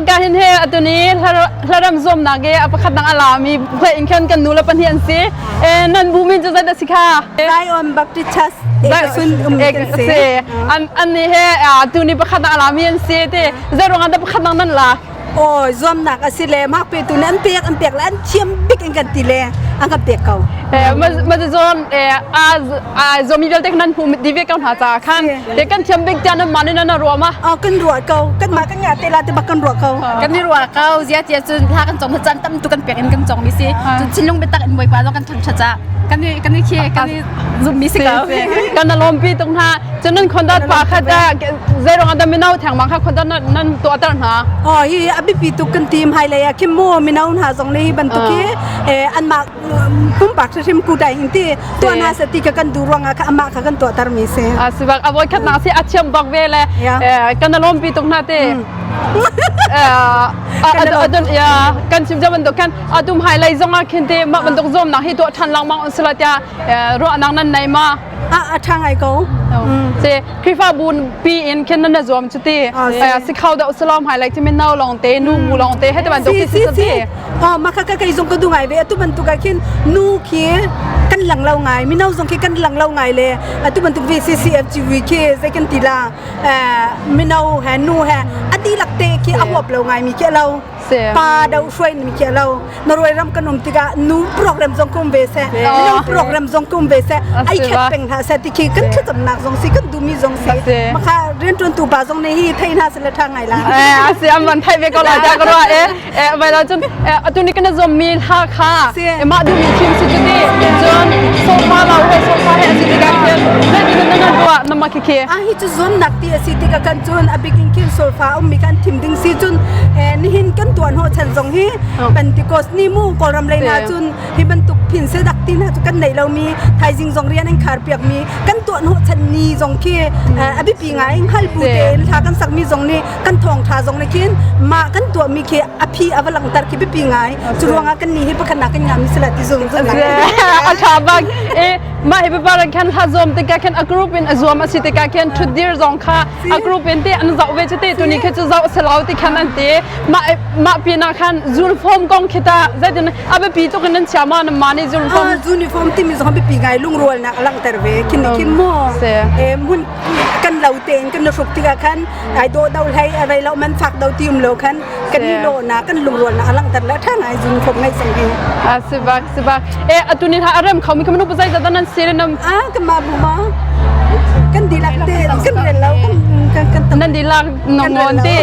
ka hin he atuni hlaram zuamnak e a pakhat dang a lami hlei in khan kan nu le pahnih an si. E nan bu min cu zat a si kha? Zion Baptist Church Ekasun um kan si. An an ni he tuni pakhat dang a lami an si te. Zei ruangah dah pakhat dang nan lak? Aw zuamnak a si le mak petu nih an pek an pek le an thiam bik in kan ti le an kan pek ko. Ma zawn a zomi vialte nan hmu di ve ko hna ca khan te kan thiam bik tiah nan mah nih nan ruah ma? Aw kan ruah ko kan mah kan ngah te la te bak kan ruah ko. Kan i ruah ko zia tia cun hla kan cong chan tam tu kan pek in kan cong mi si cun thinlung biatak in Bawipa zong kan thangthat ca kan i kan i khi kan i zum mi si ko. Kan lawmpi tuk hna cun nan khondat pa kha zei ruangah dah mino thengmang kha khondat nan tuahter hna? Oh hi a biapi tuk kan tim hai lei ah khin mu mino hna zong nih bantuk hi anmah pumpak hrim ku dai in ti tuah na sa ti ka kan du ruangah kha amah kha kan tuahter mi si. A si bak a voi khat nak si a thiam bak ve le kan lawm pi tuk hna te. Adun ya kan chim jam bantuk kan atum hai lei zong ah khin te mah bantuk zom nak hi tuah than langmang on sila tia ruahnak nan nei ma? A a ṭha ngai ko. Se Khrihfabu pi in khin nan zuam cu ti. Si khau deuh salam hai like min nau long te nu mu long te he te bantuk si si si. Oh ma kha ka kei zong ka du ngai ve atu bantuk ah khin nu khi kan lang lo ngai mino zong khi kan lang lo ngai le atu bantuk VCCFGV khi zei kan ti la mino he nu he ati lak te khi a huap lo ngai mi khi lo pa do hruai mi khi lo Norway ram kan um tikah nu program zong kum ve seh mino program zong kum ve seh ai khat peng hna seh ti khi kan thlacamnak zong si kan duhmi zong si makha rianṭuantu pa zong nih hi thei hna seh ṭha ngai la a si an van thei ve ko la ta ka ruah e e vai la cun atu ni kana zom mi hla kha mah duhmi thim si cu ti cun sofa lo he sofa he a si tikah khin zeitin nan ruah nama khi khi a hi cu zuamnak ti a si tikah kan cun a bikin khin solfa ummi kan thim ding si cun nihin kan tuan ho chan zong hi Pentecost ni mu Kawlram lei hna cun hi bantuk phin se dak ti hna cu kan nei lomi thaizing zong rian an khar piak mi kan tuah hnawh chan ni zong khi a biapi ngai hngal bu tein thla kan sak mi zong nih kan thawng tha zong nih khin mah kan tuah mi khi a phi a va langhter khi biapi ngai cu ruangah kan ni hi pakhat nak kan ngam mi sila ti zung zung a tha bak e mah hi paparan khan hla zuam tikah khan a group in a zuam a si tikah khan thutdir zong kha a group in te an zoh ve cu te tuni khi cu zoh selo ti khan an ti mah mah pinah khan uniform kong khi ta zeitin a biapi tuk in nan chia ma nan ma nih uniform uniform timi zong biapi ngai lungrualnak a langhter ve khin khin mu e mun kan lo tein kan hruk tikah khan ai do do hlei a rei lo man fak do ti um lo khan kan ni lo na kan lungrualnak a langhter le tha ngai uniform ngai sang hi a si bak si bak e atu ni ha a rem kho mi khamanu pazai zat nan si nam a kan ma bu ma kan dilak te kan rel lo kan kan nan dilak nongon te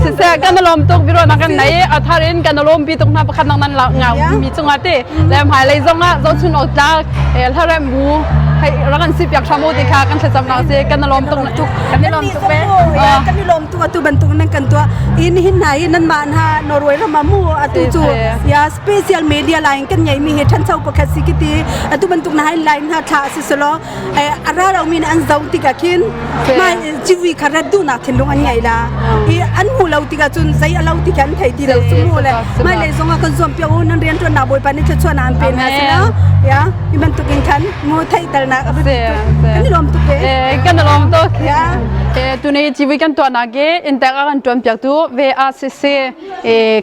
siseh kan lawm tuk biro na kan nei a thar in kan lawm pi tuk na pakhat nang nan ngau mi chungah te le hmai lei zong ah zochun ok tlak hlarem bu hei rakan si piak thamu ti kha kan thlacam nak si kan lawm tuk tuk kan lawm tuk pe kan lawm tuk atu bantuk nan kan tua in hin na hi nan ma na Norway ram mu atu chu ya special media line kan ngei mi hi thancho pakhat si kiti atu bantuk na hai line ha thla si selo a ra lomi nih an zoh tikah khin mai civi kha rat duhnak thinlung an ngei la i an hmu lo tikah cun zei a lo ti khan thei ti lo cu mu le mai lei zongah kan zuam piak u nan rian ṭuannak bawipa nih thluachuahnak an pe hna si lo ya hi bantuk in khan mu theihternak a biapi tuk kan i lawm tuk e kan i lawm tuk ya tuni civi kan tuahnak i intek a kan ṭuan piaktu VACC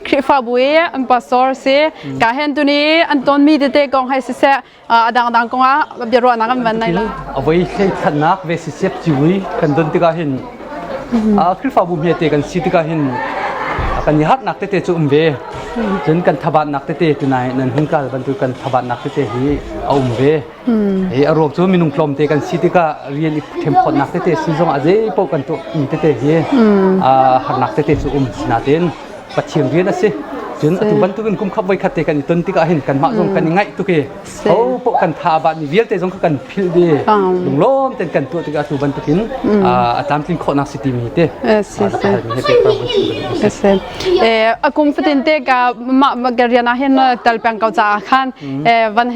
Khrihfabu i an pastor si ka hen tuni an tonmi tete kong hai siseh a dangdang kong ah biaruahnak kan van nei la. Avoi hlei thannak ve si siap ciwi kan don tikah hin Khrihfabu hmete kan si tikah hin kan i harnak tete cu um ve cun kan thabatnak tete tunai nan hun kal bantuk kan thabatnak tete hi a um ve hi a ruak cu minung tlawmte kan si tikah rian i themphawtnak tete si zong a zei paoh kan tuah mi tete hi harnak tete cu um sinatin Pathian rian a si. Cun atu bantukin kum khat voi khat te kan i ton tikah hin kanmah zong kan i ngaih tuk i ho paoh kan tha ba ni vialte zong kha kan philh di lunglawm ten kan tuah tikah atu bantukin a tlamtlin khawhnak si timi te a kum fatin te ka mah ka rian ah hin tel peng ko caah khan van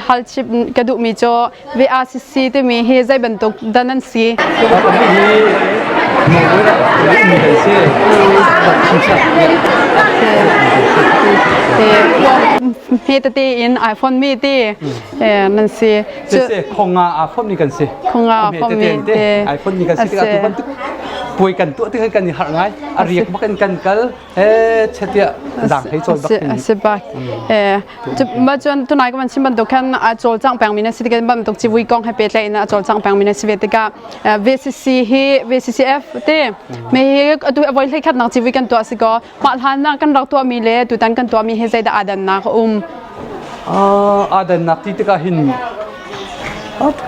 hal chip ka duhmi cu VRCC timi hi zei bantuk dan an si? Hme tete in iPhone mi ti nan si. Se khonga a phone ni kan si. Khonga a phone mi te. iPhone ni kan si tikah tu bantuk. Puai kan tuah tikhan kan i harh ngai. A riak bak in kan kal. He chetiah zang thei cawl bak in. A si bak. Eh ma cun tunai ka van chim bantuk khan a cawlcang peng mi na si tikah bantuk civui kong he pehtlai in a cawlcang peng mi na si ve tikah VCC hi VCCF te me hi atu voi hlei khat nak civui kan tuah si ko mah hlan ah kan rak tuah mi le tutan kan tuah mi hi zeidah aa dannak a um? Aa dannak ti tikah hin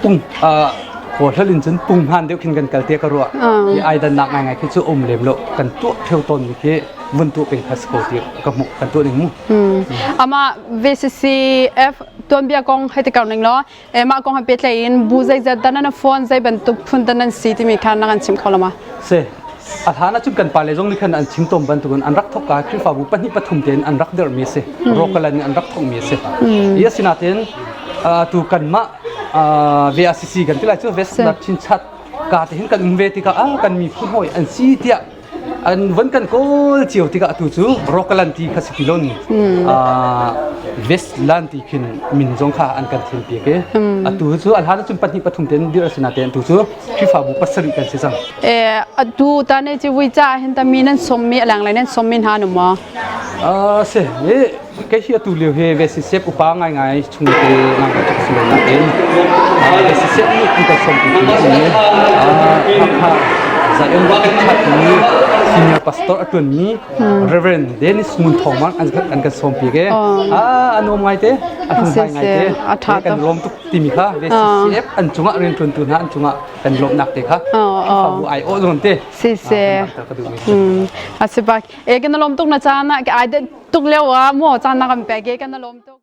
pung kawl hal in cun pung hman deuh khin kan kal te ka ruah. Hi ai dannak ngaingai khi cu um lem lo kan tuah theo tawn mi khi vun tuah peng kha si ko ti ka hmuh kan tuah ning mu. Ama VCCF tuanbia kong hei ti kar ning law mah kong he pehtlaih in bu zeizat dan nan phone zei bantuk phun dan nan si timi kha na kan chim kho lo ma? Si. A hlan ahcun kan pale zong nih khan an chim tawn bantukin an rak thok ka Khrihfabu pahnih pathum tein an rak dermi a si. Rokalan in an rak thokmi a si. Hi asinain tu kanmah VRCC kan ti lai cu West Chin Chat ka te hin kan um ve tikah ah kan miphun hawi an si tiah an von kan kawl cio tikah atu cu Rokalan ti kha si ti lon Westland ti khin min zong kha an kan thlen piak i atu cu a hlan cun pahnih pathum ten dir asina ten tu cu Khrihfabu pasarih kan si cang. Eh atu ta ne ci vui cha hin ta mi nan som mi alang lai nan som mi hna nu maw? Se Kei hi atu lio hi VCCF upa ngaingai chung te ngang ka tuk si nain VCCF nih an kan sawm tu a si. Hakha Zion Baptist Church mi senior pastor a tuan mi Reverend Dennis Ngun Thawng Mang an kan sawm pi ke. Ah a nuam ngai te, a hlung ngai ngai te. Kan lawm tuk timi kha VCCF an cungah riantuan tu hna an cungah kan lawmhnak te kha Khrihfabu ai awh zawn te. Si si. A si bak. E kan lawm tuk na caan ah ai tuk lio ah maw caan na kan pek e kan lawm tuk.